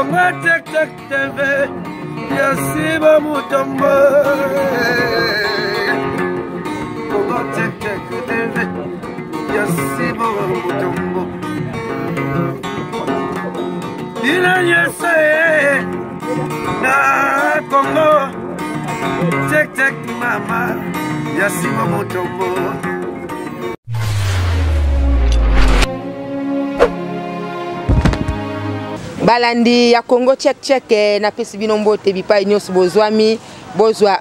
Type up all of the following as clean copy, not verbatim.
Congo Tek Tek TV ya Siba Mutombo. Congo Tek Tek TV ya Siba Mutombo. Bino nyonso ye na Congo Tek Tek mama ya Siba Mutombo. Balandi ya Congo Check Check, napesi bino mbote bipai nyonso bozwami, bozwa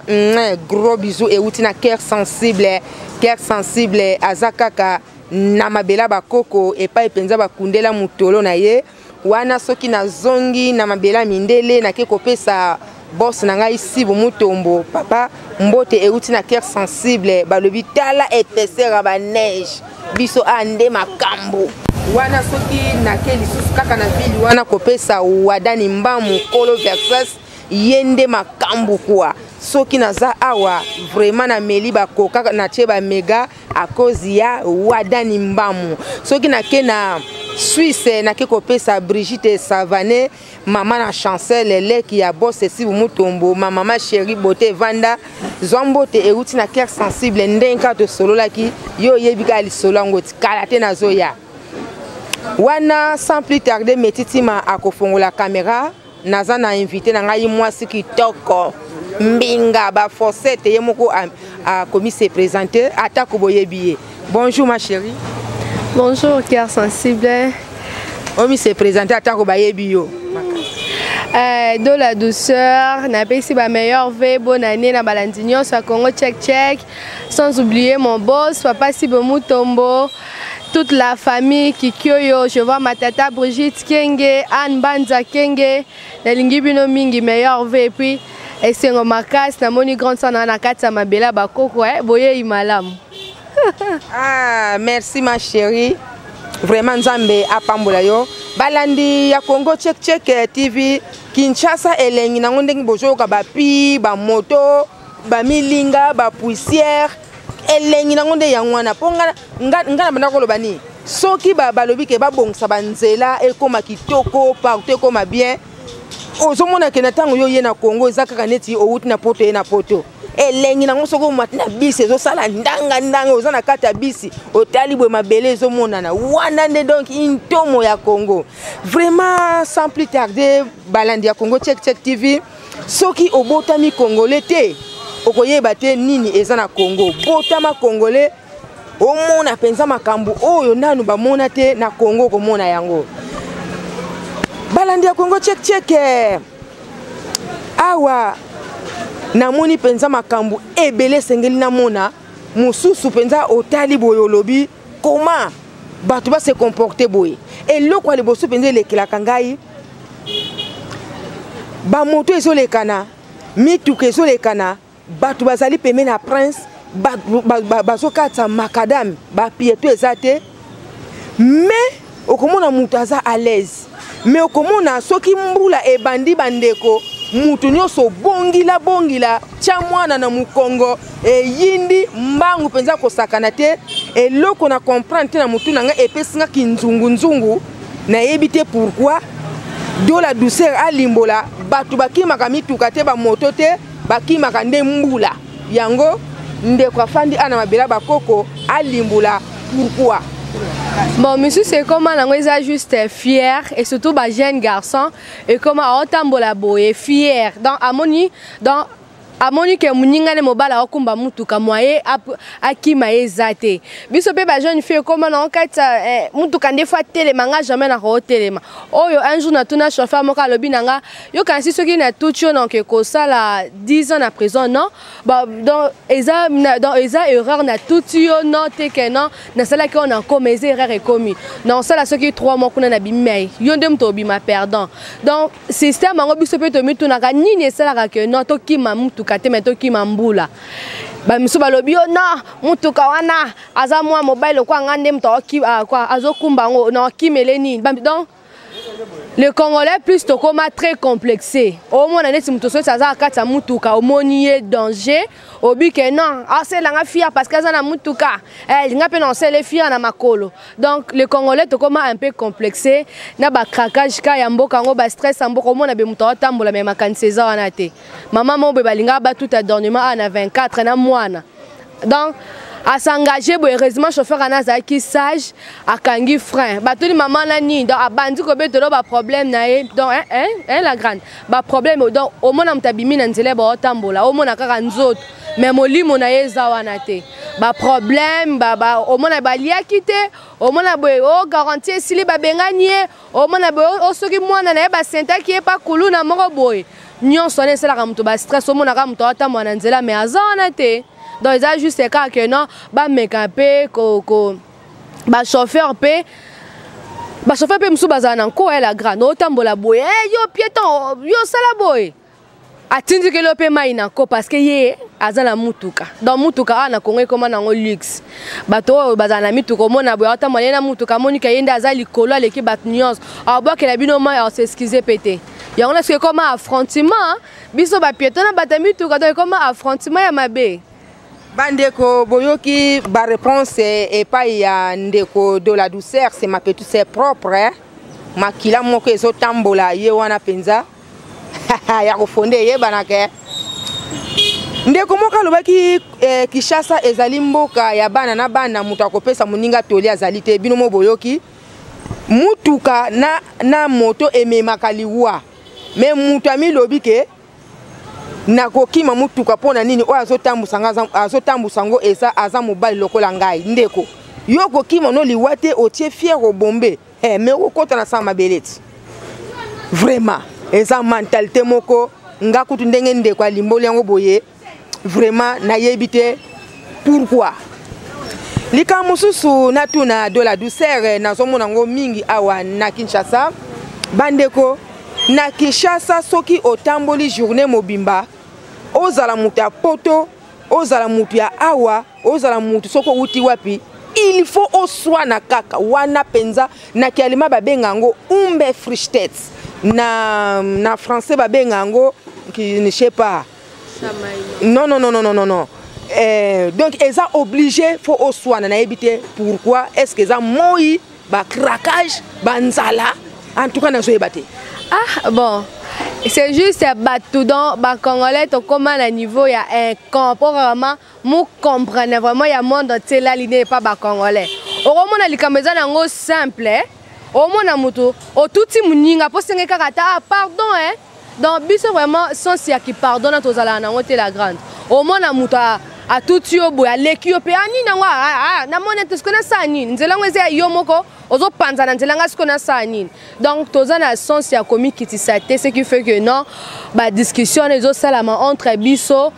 gros bisou euti na cœur sensible. Cœur sensible aza kaka na mabela bakoko epai mpenza bakundela mutolo na ye wana. Soki nazongi na mabela mindele, nake kopesa boss na ngai Sibu Mutombo papa mbote euti na cœur sensible. Balobi tala épaisseur ya baneige biso a nde makambo wana. Soki nake lisusu kaka na ville wana kopesa Wadani Mbamu kolo Versace, ye nde makambo kwa. Soki naza awa vraiment nameli bakoka, natie bamega à cause ya Wadani Mbamu. Soki nake na Suisse, nake kopesa Brigitte Savane, mama na Chancel, leki ya boss Sibu Mutombo, ma mama chérie beauté Vanda, zwa mbote euti na cœur sensible. Ndenge kaka tosololaki, yo oyebi kaka lisolo yango, tikala te, nazoya wana. Sans plus tarder, Metitima akofongola caméra. Naza na invité na ngai, mwasi kitoko, mbinga baforsete, ye moko akomi se présenter atako boyebi ye. Bonjour ma chérie. Bonjour cœur sensible. Omi se présenter atako bayebi yo. De la douceur, napesi ba meilleurs vœux, bonne année na balandi nyonso ya Congo Check Check, sans oublier mon boss papa Sibo Mutombo, toute la famille Kikioyo, je vois ma tata Brigitte Kenge, Anne Banza Kenge, nalingi bino mingi, meilleurs vœux. Et puis esengo makasi namoni grande sœur na kati ya mabela bakoko, boyei malamu. Ah, merci ma chérie, vraiment Nzambe apambola yo. Balandi ya Congo Check Check TV, Kinshasa elengi nango ndenge bozoyoka bapi bamoto, bamilinga, bapoussière, elengi nango nde yango wana. Mpo nga na banda koloba nini, soki balobi ke babongisa banzela ekóma kitoko partout, ekóma bien, ozomona ke na ntango yo ye na Congo eza kaka neti owuti na poto, ye na poto elengi nango. Soki omati na bisi, ezosala ndanga ndanga, oza na kati ya bisi, otali boye mabele ezomonana wana nde. Donc intomo ya Congo vraiment. Sans plus tarder, balandi ya Congo Check Check TV, soki obotami congolais te, okoyeba te nini eza na Congo. Botama congolais, omona mpenza makambo oyo nanu bamona te na Congo, okomona yango. Balandi ya Congo Check Check, awa namoni mpenza makambo ebele esengeli namona mosusu mpenza. Otali boye, olobi koma bato base comporte boye. Eloko ya liboso mpenza elekelaka ngai, bamoto ezolekana, mituka ezolekana, bato bazali pembeni na prince, bazokatisa macadam, bapiéton eza te, mais okomona moto aza à l'aise. Mais okomona soki mbula ebandi, bandeko, mutu nyonso bongila bongila, tia mwana na mokongo, eyindi mbangu mpenza kosakana te. Eloko na comprendre te na motu na ngai, epesi nga kinzungunzungu, nayebi te pourquoi. Do la douceur alimbola, bato bakimaka mituka te, bamoto te, bakimaka nde mbula. Yango ndeko afandi ana mabela bakoko alimbola pourquoi. Bon, misusu ekoma nango eza juste fier, et surtout bajeune garçon ekoma aotambola boye fier. Donc amoni, donc amoni ke moninga ne mobali aokumba mutuka, moye akima ye eza te. Biso mpe bajeune fille ekoma nango kati eh, mutuka nde fo atelema, nga jamais nakotelema. Oyo un jour natuna chauffeur moko, alobi na nga: yokanisi soki natuti yo naoke kosala 10 ans na prison? Non. Bon, donc eza, donc eza erreur, natuti yo non te, ke non, nasalaki oyo nakoma, eza erreur ekomi na osala soki 3 mois kuna nabimi, mai yo nde moto obima perdant. Donc système yango, biso mpe tomitunaka nini esalaka ke non, tokima mutuka te, me tokima mbula. Bamisu balobi yo non, mutuka wana aza mwa mobali lokwa nga nde moto azokumba yango, na okimele nini? Donc Le Congolais plus tokoma très complexé. Omona neti moto soki aza na kati ya mutuka, omoni ye danger, obi ke non, asalelanga fier parce que aza na mutuka, eh, nga mpe na osele fier na makolo. Donc le Congolais tokoma un peu complexé na ba craquage ka ya mboka yango, ba stress ya mboka. Omona be moto aotambola me makanisi eza wana te. Mama moko boye balingaka batuta dernièrement awa na 24 na mwana, donc asengage boye. Heureusement chauffeur wana azalaki sage, akangi frein. Batuni mama na nini, donc abandi kobetelo baproblème na ye. Donc hein, hein, hein, la grande baproblème. Donc omona moto abimi na nzela, baotambola, omona kaka nzoto mais molimo na ye eza wana te. Baproblème ba, ba, omona baliaki te, omona boye o garantie esili, babengani ye, omona boye o soki mwana na ye basentaki ye pa kuluna moko boye. Nyonso wana esalaka moto bastress. Omonaka moto aotambola na nzela mais aza wana te. Donc eza juste kaka ke non, bameka mpe ko bachauffeur mpe, bachauffeur mpe mosusu bazala na nkoa ya la grande. Otambola boye, hey, yo piéton, yo osala boye, atindikeli yo mpe mai na nko parce que ye aza na mutuka. Donc mutuka awa na Kongo ekóma nango luxe. Bato oyo bazala na mituka, omona boye aotambola ye na mutuka, amonika ye nde aza likolo, aleki bato nyonso, abwakela bino mai, aos'excuse mpe te. Yango na soki ekóma affrontement, biso bapiéton na bato ya mituka, donc ekóma affrontement ya mabe. Bandeko, boyoki baréponse epai ya ndeko de la douceur. C'est ma petite, c'est propre, eh? Makila moko ezotambola ye wana mpenza ya kofonde eyebanaka. Ndeko moko alobaki Kinshasa ezali mboka ya bana na bana, moto akopesa moninga toli azali te. Bino mo boyoki, mutuka na moto ememaka liwa, me moto amilobi ke nakokima mutuka mpo na nini? Oyo azotambusa, azotambusa yango eza aza mobali lokola ngai. Ndeko, yo okokima no liwa te, otie fier obombe, eh, me okokɔta na sa mabele ti. Vraiment eza mentalité moko. Nga kutu ndenge ndeko alimboli yango boye, vraiment nayebi te pourquoi. Likambo mosusu natuna de la douceur, nazomona yango mingi awa na Kinshasa. Bandeko, na Kinshasa soki otamboli journée mobimba, ozala moto ya poto, ozala moto ya awa, ozala motu soki owuti wapi, il faut oswana kaka wana mpenza. Na kialima babenga yango unbefristet, na français babenga yango je sais pas. Non, non, non, non, non, non, non. Donc eza obligé, faut oswana. Nayebi te pourquoi. Est ce que eza moi bacraquage, banzala? En tout cas nazoyeba te. Ah bon, c'est juste bato, donc bacongolais tokóma na niveau ya incompo vraiment mu comprendre vraiment ya monde entier elali nde epa bacongolais. Okomona likambo eza nango simple, omona moto otuti moninga mpo senge kaka ata ah, pardon, eh? Donc biso vraiment sens ya kipardon na tozalaka nango te. La grande, omona moto atuti yo boye, aleki yo mpe anini yango, namoni te sikoyo nasala nini? Nzela yango eza ya yo moko, ozopanza na nzela, nga sikoyo nasala nini? Donc toza na sens ya komikitisa te, ce qui fait que non, badiscussion wana ezosalama entre biso.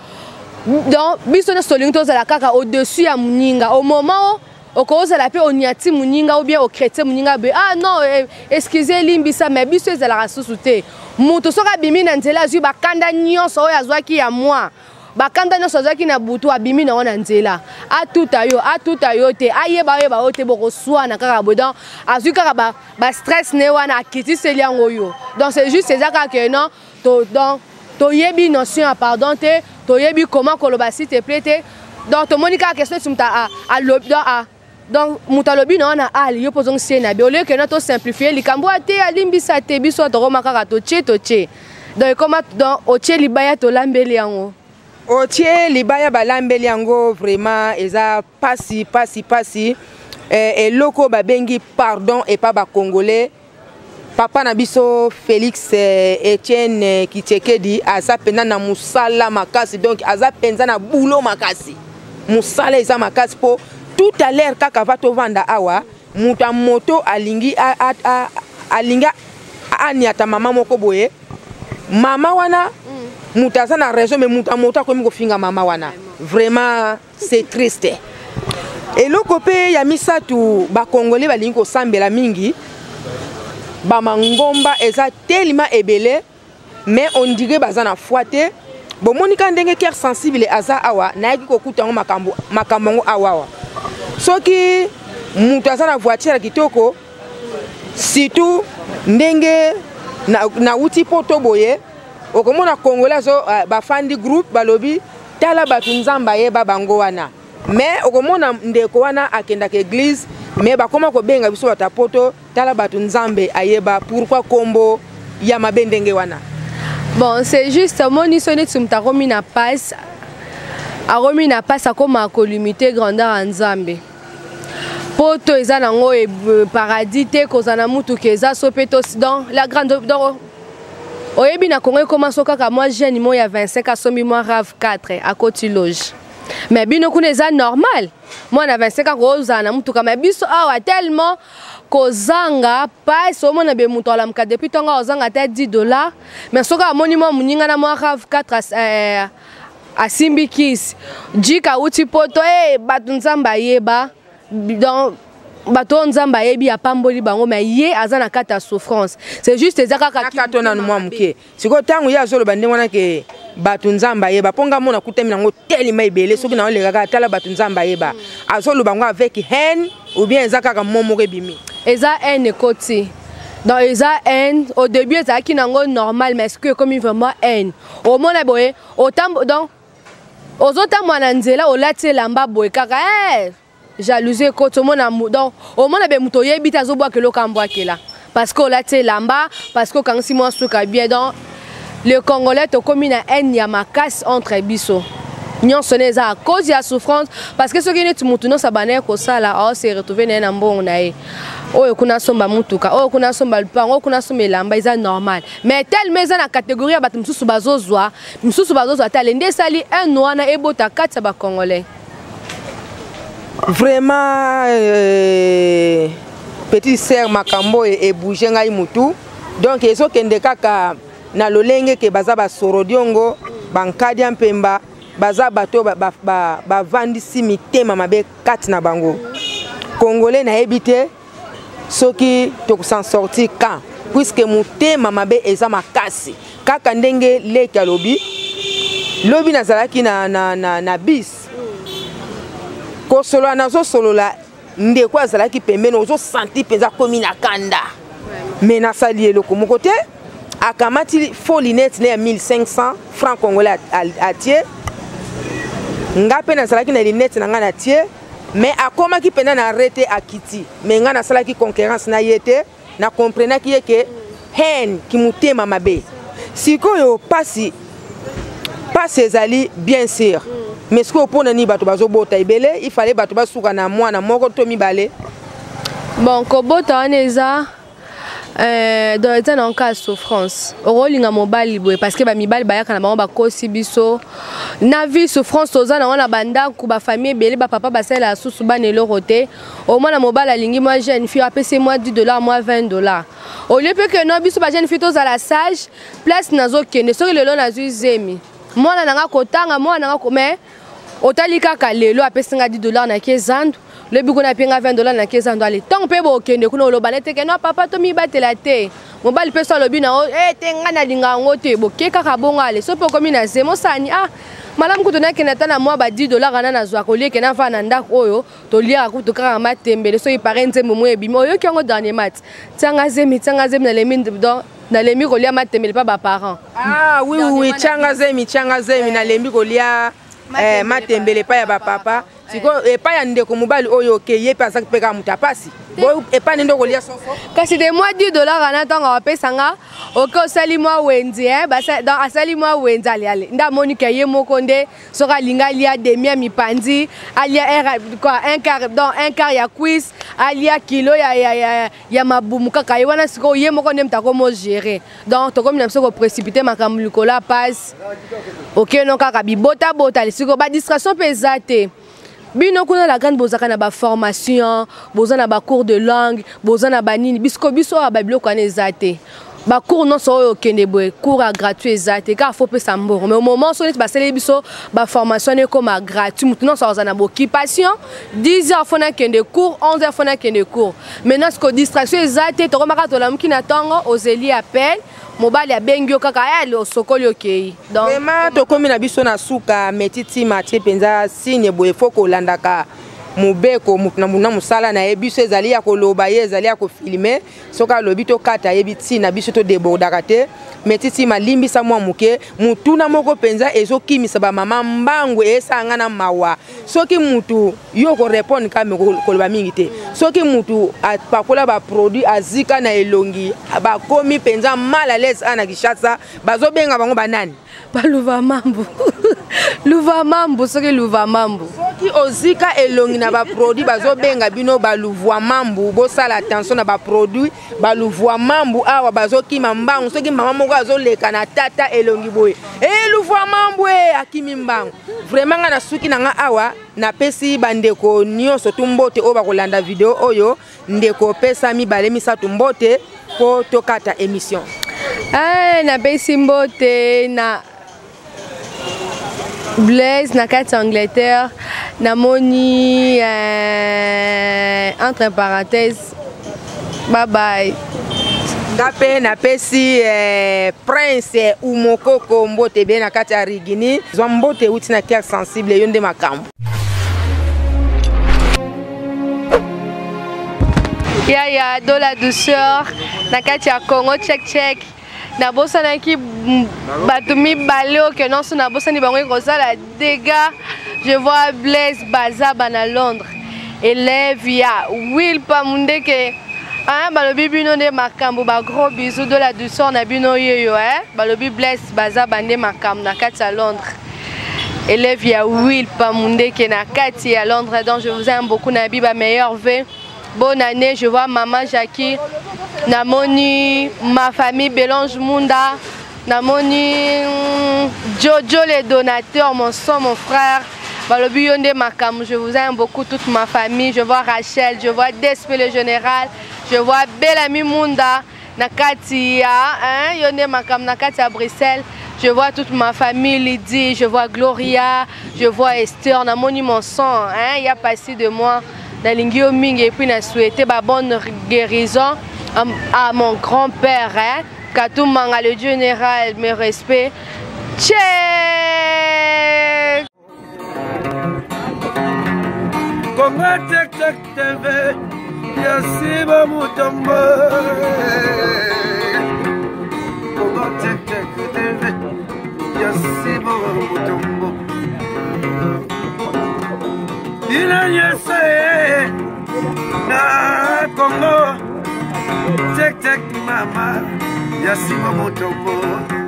Donc biso nyonso tolingi tozala kaka au-dessus ya moninga. Au moment okozala mpe oniati moninga ou bien ochrétien moninga boye, ah non, eh, excuse, elimbisa, mais biso ezalaka susu te. Moto soki abimi na nzela, azwi bakanda nyonso oyo azwaki ya mwa, bakanda nyonso azwaki na butu, abimi nango na nzela, atuta yo, atuta yo te, ayeba oyeba yo te, bokoswana kaka boye. Donc azwi kaka bastress ba ne wana, akitiseli yango yo. Donc c'est juste eza kaka ke non to, donc toyebi notion ya pardon te, toyebi comment koloba s'il te plaît te. Donc tomoni kaka question neti moto alobi, donc moto alobi na wana ali yo mpo ozongisi ye na be olie kena tosimplifie likambo ya te, alimbisa te. Biso tokoma kaka totie totie, donc ekoma, donc otie libaya, tolambeli yango. Otie libaya, balambeli yango. Vraiment eza pasi, pasi, pasi. Eloko babengi pardon epa bacongolais, papa na biso Félix Etienne Tshisekedi aza mpenza na mosala makasi. Donc aza mpenza na boulot makasi, mosala eza makasi. Mpo tout à l'heure kaka va tovanda awa, moto ya moto alingi alingi aniata mama moko boye. Mama wana moto aza na raison, mais moto ya moto akomi kofinga mama wana. Vraiment c'est triste. Eloko mpe ya misato, bakongole balingi kosambela mingi, bamangomba eza telema ebele, mais on dirait baza na foi te. Bomoni ka ndenge cœur sensible aza awa, nayaki kokuta yango makambo makambo yango awa awa. Soki moto aza na voiture ya kitoko, Surtout ndenge nauti na poto boye, okomona Congolais azo bafandi groupe, balobi tala bato Nzambe ayeba bango wana. Mais okomona ndeko wana akendaka église, mais bakoma kobenga biso bato ya poto, tala bato Nzambe ayeba. Pourquoi kombo ya mabe ndenge wana? Bon, c'est juste, omoni, so neti moto akomi na passe, akomi na passe, akóma kolimiter grandeur ya Nzambe. Poto eza nango paradis te. Kozala na mutuka eza so mpe to donc la grande, donc oyebi, na Congo ekóma so kaka mwa jeune mo ya 25 asombi mwa RAV4, akoti loge. Mais bino kuna eza normal, mwana 25 akozala na mutuka. Mais biso awa, tellement kozanga pasi, omona be moto alamuka depuis ntongo, ozanga ata 10 $. Mais soki amoni mwa moninga na mwa RAV4, asimbi kisi jika, awuti poto, e bato Nzambe ayeba. Donc bato oyo Nzambe ayebi, apamboli bango, mais ye aza na kati ya souffrance. C'est juste, eza kaka Nakato nanu mwa moke. Sikoyo ntango ye azoloba ndenge wana ke bato Nzambe ayeba, mpo nga mona kutami nango telema ebele, soki naoleka kaka tala bato Nzambe ayeba, azoloba yango avec haine ou bien eza kaka mo moko ebimi? Eza haine ekoti. Donc eza haine. Au début ezalaki nango normal, mais ce ekomi vraiment haine. Omona boye otambo, donc ozotambola na nzela, olati elamba boye kaka, jalousie ekoti. Omona, donc omona be moto oyebi te azobwaka eloko, ambwakela parce que olati elamba, parce que okangisi mwa suka bien. Donc le Congolais, tokomi na haine ya makasi entre biso nyonso ne. Eza à cause ya souffrance, parce que soki neti motu nyonso abandaki kosala, aose retrouve na ye na mbongo na ye, oyo kuna asomba mutuka, oyo kuna asomba lupango, oyo kuna asomba elamba, eza normal. Mais tellement eza na catégorie ya bato mosusu bazozwa, mosusu bazozwa te, ale nde esali haine wana ebota kati ya Bacongolais. Vraiment, petite sœur, makambo oyo ebouge ngai mutu. Donc ezokende kaka na lolenge ke baza basorodiongo, bankadi ya mpemba, baza bato bavandisi mitema mabe kati na bango. Congolais, nayebi te soki toko s'en sortir quand, puisque motema mabe eza makasi. Kaka ndenge leki alobi, lobi nazalaki na bis kosolola, nazosolola, ndeko azalaki pembeni, ozosentir mpenza komi na kanda. Me nasali eloko moko te. Akamati faux lunette ne ya 1500 franc congolais, atie. Nga mpe nazalaki na lunette na ngai, natie. Mais akomaki mpenza na arrêt, akiti. Mais ngai nasalaki concurrence na ye te, nakomprenaki ye ke haine, kimotema mabe. Sikoyo pasi, pasi ezali bien sûr, mais sikoyo mpona nini bato bazobota ebele? Il fallait bato basuka na mwana moko to mibale. Bon, kobota wana eza donc eza na cas ya souffrance. Okolinga mobali boye, parce que bamibali bayaka na bango, bakosi biso na vie. Souffrance toza nango na bandako, bafamille ebele, bapapa basalelaka susu bana eloko te. Omona mobali alingi mwa jeune fille, apesi mwa 10 $, mwa 20 $, au lieu mpe ke no biso bajeune fille tozala sage. Place nazokende, soki lelo nazwi zemi, mwana na nga kotanga, mwana na nga, mais otali kaka lelo apesi nga 10 $, nake zandu, lobi kuna ape nga 20 $, nake zandu. Ale ntango mpe bokende kuna, oloba nete ke no papa tomibatela te. Mobali mpe so alobi na o e te, ngai nalinga yango te, boke kaka bongo. Ale so mpe okomi na zemi, osani ah malamu kutu nakende ata na mwa ba 10 $ wana nazwaka, olieke navanda na ndako oyo toliaka kutu kaka matembele. Soki pare nzembo mo ebimi, oyoki yango dernier mat, tianga zemi, tianga zemi, nalemi. Donc nalembi kolia matembele mpa baparent. Ah oui, tianga zemi, tianga zemi, nalembi kolia matembele epai ya bapapa. Sikoyo epai ya ndeko mobali oyo oke, ye mpe azaki mpe kaka moto apasi, epai nde okolia soso. Kasi de mwa 10 $ wana, ntango apesanga, oke osali mwa wenze, donc asali mwa wenze, ale ale nde amoni ke ye moko nde soki alingi alia demi ya mipanzi, alia quoi, un quart, donc un quart ya cuisse, alia kilo ya mabumu kaka ye wana. Sikoyo ye moko nde moto akomo gérer. Donc tokomi na biso koprécipiter makambo likolo ya pasi. Okeno kaka bibotabota. Sikoyo badistraction mpe eza te. Bino kuna la grande, bozalaka na baformation, boza na bacours de langue, boza na banini. Bisiko biso awa babiloko wana eza te. Bacours nyonso oyo okende boye, cours ya gratuit eza te, kaka faut pesa mbongo. Mais au moment so neti basaleli biso baformation wana ekóma gratuit, motu nyonso akozala na boccupation. 10 heures faut nakende cours, 11 heures faut nakende cours. Maintenant siko distraction eza te. Tokomaka tolamuki na ntongo, ozeli appel, mobali abengi yo kaka, aya osokoli, okei. Donc vraiment tokomi na biso na suka. Meti ntima tie mpenza signe boye, faut kolandaka. Mobeko moto na na mosala na ye, biso ezali ya koloba, ye ezali ya kofilme. Soki alobi tokata, ayebi ntina biso todebordaka te. Me titi malimbisa mwa moke, motuna moko mpenza ezokimisa bamama mbangu, eyesala nga na mawa. Soki mutu yo korepondre kame koloba mingi te, soki mutu apakola baproduit azika na elongi, bakomi mpenza mal à l'aise. A na Kinshasa bazobenga bango banani? Baluva mambu, luva mambu, soki luva mambu. Soki ozika elongi na baproduit, bazobenga bino baluvwa mambu. Bosala attention na baproduit baluvwa mambu. Awa bazokima mbangu. Soki mama moko azoleka na tata elongi boye, e luvwa mambu, e akimi mbangu. Vraiment nga nasuki na nga awa. Napesi bandeko nyonso tu mbote oyo bakolanda video oyo. Ndeko, pesa mibale misato mbote mpo tokata émission. Hey, napesi mbote na Blaise na kati ya Angleterre. Namoni entre parenthèses, bye bye. Nga mpe napesi Prince Umokoko mbote ebele na kati ya Rigini. Zwa mbote euti na Cœur Sensible, yo nde makambo. Yaya de la douceur na kati ya Congo Check Check, nabosanaki bato mibale oyo ke nyonso nabosani bango ekozala dégâts. Je vois Blaise Bazaba na Londres, élève ya Will Pamundeke, hein, balobi bino nde makambo. Ba gros bisous de la douceur na bino yeyo, hein? Balobi Blaise Bazaba nde makambo na kati ya Londres, élève ya Will Pamundeke na kati ya Londres. Donc je vous aime beaucoup, nabi ba meilleur vœu, bonne année. Je vois maman Jackie, namoni ma famille Belange Munda, namoni Jojo le donateur, mon sang, mon frère, balobi yo nde makambo. Je vous aime beaucoup, toute ma famille. Je vois Rachel, je vois Despe le général, je vois Bellamy Munda na kati ya, hein, yo nde makambo na kati ya Bruxelles. Je vois toute ma famille, Lydie, je vois Gloria, je vois Esther, namoni mon sang, hein, ya passé de moi, nalingi yo mingi. Et puis na souhaité ba bonne guérison à mon grand-père, hein, Katumanga le général, mes respects. Check. Kongo Tek Tek TV ya Siba Mutombo. Kongo Tek Tek TV ya Siba Mutombo. Bino nyonso ye na Kongo Tek Tek, mama ya Siba Mutombo.